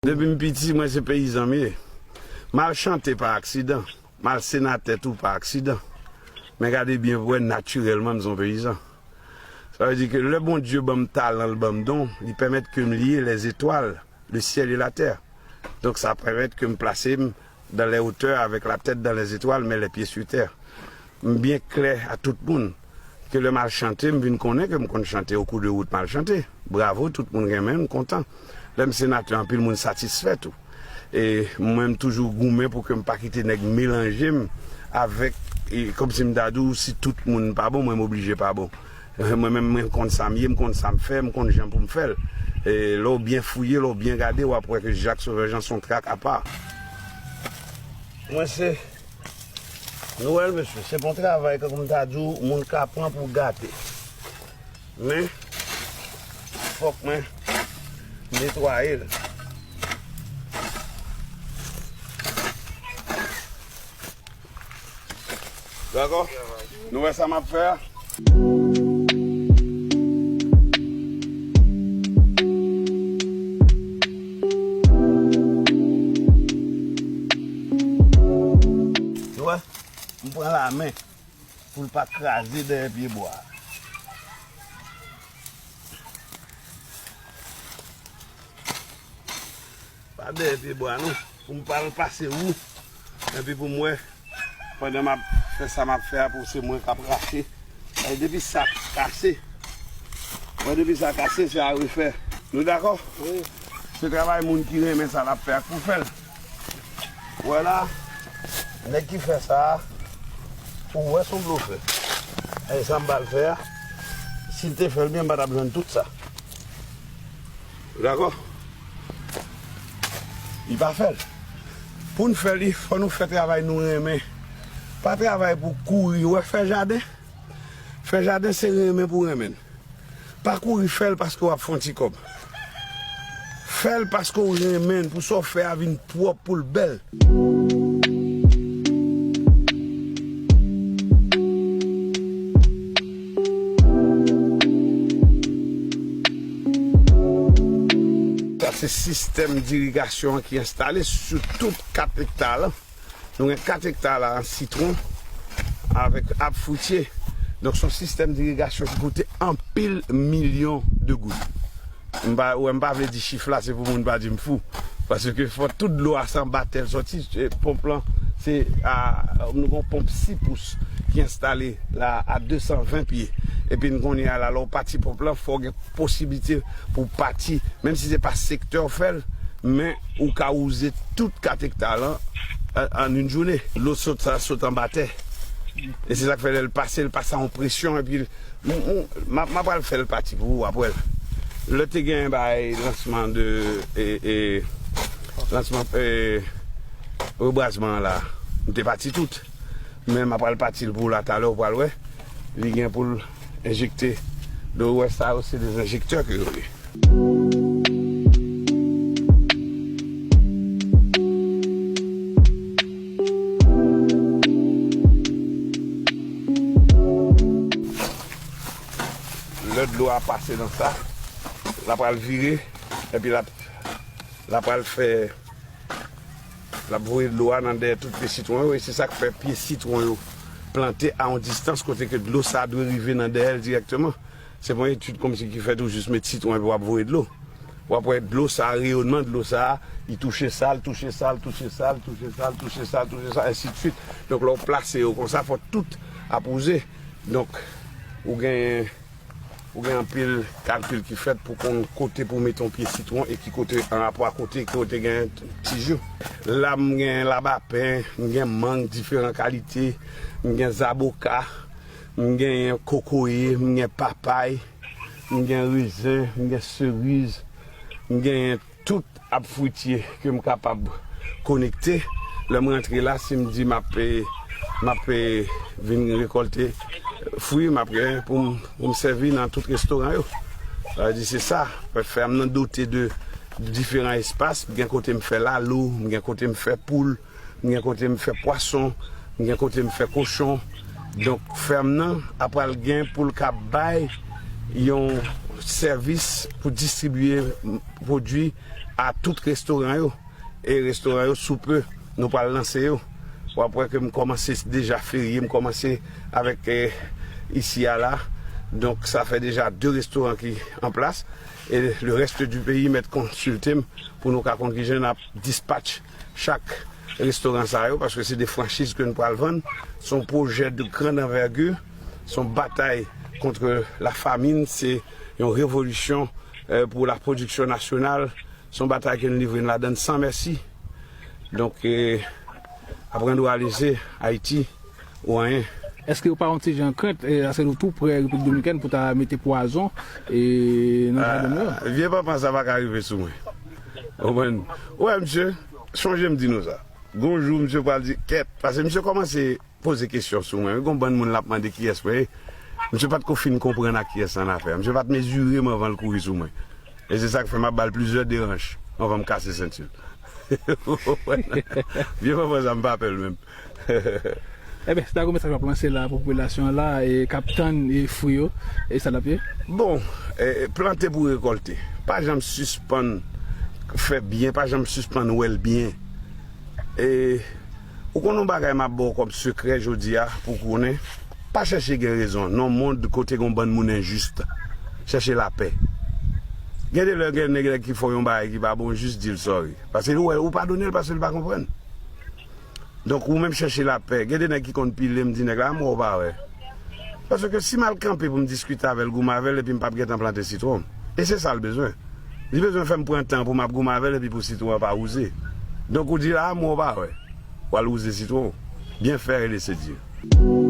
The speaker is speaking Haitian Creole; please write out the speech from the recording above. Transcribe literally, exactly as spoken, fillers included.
Depi m piti, mwen se peyizan m ye. M al chante pa aksidan. M al senatè tou pa aksidan. Men gade byen pou wè, natirèlman, m se yon peyizan. Sa vle di ke lè Bondye ban m talan, l ban m don, li pèmèt ke m lye les étoiles, le ciel et la terre. Donk, sa pèmèt ke m plase m dans les hauteurs avec la tête dans les étoiles, mais les pieds sur terre. M byen klè a tout moun ke lè m al chante, m vin konnen ke m konn chante, au cours de route m al chante. Bravo, tout moun renmen, m kontan. Lè m senatè, anpil moun satisfè tou. E mwen, m toujou goumen pou ke m pa kite nèg melanje m avèk, e, kòmsi m ta di w, si tout moun pa bon, mwen, m oblije pa bon. Mwen menm, mwen konn sa m ye, m konn sa m fè, m konn jan pou m fè l. E lè w byen fouye, lè w byen gade, w ap wè ke Jak Sovè Jan se yon trak apa. Mwen se Nwèl, mesye, se pa yon travay, tankou m ta di w, moun ka pran pou gate. Men, fòk mwen netwaye l. Dakò? Nou wè sa m ap fè a? Nou wè? M pran lamen pou l pa kraze dèyè pyebwa a. Pa dèyè pyebwa non. Pou m pa al pase wou. Epi pou m wè, pandan m ap fè sa m ap fè a, pou se mwen k ap rache. E depi sa kase, mwen depi sa kase, se a refè. Nou dakò? Wi. Se travay moun ki renmen sa l ap fè a k pou fè l. Wè la, nèg ki fè sa a, ou wè se yon blofè. E sa m pral fè a, si l te fè l byen, m pa t ap jwenn tout sa. Dakò? Li pa fè l. Pou n fè li, fò nou fè travay nou renmen. Pa travay pou kouri. Ou wè fè jaden? Fè jaden se renmen pou renmen l. Pa kouri fè l paske w ap fè yon ti kòb. Fè l paske w renmen l, pou sa w fè a vin pwòp, pou l bèl. Sa se sistèm dirigasyon an ki enstale sou tout kat ekta la. Nou gen kat ekta la an sitwon avèk ab fwitye. Donk, se yon sistèm dirigasyon ki koute anpil milyon de goud. M pa, wè, m pa vle di chif la, se pou moun pa di m fou. Paske fò tout dlo a se anba tè l sòti, e, ponp lan, se a, nou gen yon ponp sis pous ki enstale la a de san ven pye. Epi n konnen a la, lè w pati ponp lan, fò w gen posiblite pou w pati, menm si se pa sektè w fè l, men ou ka wouze tout kat ekta lan an, an yon jounen. Dlo sot sa, sot anba tè. E se sa k fè lè l pase, l pase a yon presyon, epi l, m, m, m ap, m ap pral fè l pati pou ou, w ap wè l. Lè te gen bay lansman de, e, e, lansman, e, rebwazman an la, m te pati tout. Men m ap pral pati l pou w la talè, w pral wè. Li gen pou l enjekte. Dlo, ou wè sa yo, se de enjektè ke yo ye. Lè dlo a pase nan sa, l ap pral vire, epi l ap, l ap pral fè, l ap voye dlo a nan dèyè tout pye sitwon yo, e se sa k fè pye sitwon yo plante a yon distans kote ke dlo sa a dwe rive nan dèyè l dirèkteman. Se pa yon etid kòmsi ki fèt ou jis met sitwon epi w ap voye dlo. W ap wè dlo sa a, reyonman dlo sa a, li touche sa, l touche sa, l touche sa, l touche sa, l touche sa, l touche sa, ensidswit. Donk, lè w plase yo konsa, fò tout ap wouze. Donk, ou genyen, ou gen anpil kalkil ki fèt pou konn kote pou mete yon pye sitwon e ki kote anrapò a kote, ki kote gen tij yo. La, m gen labapen, m gen mang diferan kalite, m gen zaboka, m genyen kokoye, m gen papay, m gen rezen, m gen seriz, m genyen tout ab fwitye ke m kapab konekte. Lè m rantre la, si m di m ap, e, m ap, e, vin rekòlte fwi, m ap gen pou m, pou m sèvi nan tout restoran yo. Sa vle di se sa, fèm nan dote de diferan espas, m gen kote m fè lalo, m gen kote m fè poul, m gen kote m fè pwason, m gen kote m fè kochon. Donk, fèm nan ap pral gen pou l ka bay yon sèvis pou distribiye m, pwodui a tout restoran yo. E restoran yo, sou pe, nou pral lanse yo. W ap wè ke m kòmanse deja ferye, m kòmanse avèk, eh, isi a la. Donk, sa fè deja de restoran ki an plas. E le reste du pays mèt konsilte m pou nou ka konn kijan n ap dispatch chak restoran sa yo, paske se de franchiz ke n pral vann. Se yon pwojè de grande envergure, se yon batay contre la famine, se yon revolisyon, eh, pour la production nationale. Se yon batay ke n livre, n ladann san mèsi. Donk, eh, aprann ou a leze Ayiti ou anyen. Èske ou pa yon ti jan krent, eh, paske nou tou prè Repiblik Dominikèn pou ta mete pwason, eh, nan jaden nou yo? Ah, vye panpan sa pa ka rive sou mwen. Ou konprann? Ou wè, misye, chonje m di nou sa. Gon jou, misye pral di, kèt, paske misye kòmanse poze kesyon sou mwen. Wi, gon bann moun l ap mande kiyès mwen ye. Misye pa t ko fin konprann a kiyès l annafè. Misye pa t mezire m anvan l kouri sou mwen. E se sa k fè m ap ba l plizyè deranj anvan m kase senti l. Vye fanfan sa, m pa pè l menm. Ebyen, se ta gon mesaj w ap lanse la, popilasyon an la, e k ap tann, e fwi yo, e sa l ap ye? Bon, e, plante pou rekòlte. Pa janm sispann fè byen, pa janm sispann wè l byen. E, ou konn yon bagay m ap ba w kòm sekrè jodi a, pou w konnen, pa chèche gen rezon nan yon mond kote gen yon bann moun enjis. Chèche lapè. Gen de lè gen nèg, nèg ki fè w yon bagay ki pa bon, jis di l sorry. Paske ou wè, ou padone l paske l pa konprann. Donk, ou menm chèche lapè. Gen de nèg ki konn pile m, di nèg la, "A mò ou pa wè." Paske si m al kanpe pou m diskite avè l, goumen avè l, epi m p ap gentan plante sitwon. E se sa l bezwen. Li bezwen fè m pran tan pou m ap goumen avè l, epi pou sitwon an pa wouze. Donk, ou di l, "A mò ou pa wè." W al wouze sitwon. Bien fait, rele se Dye.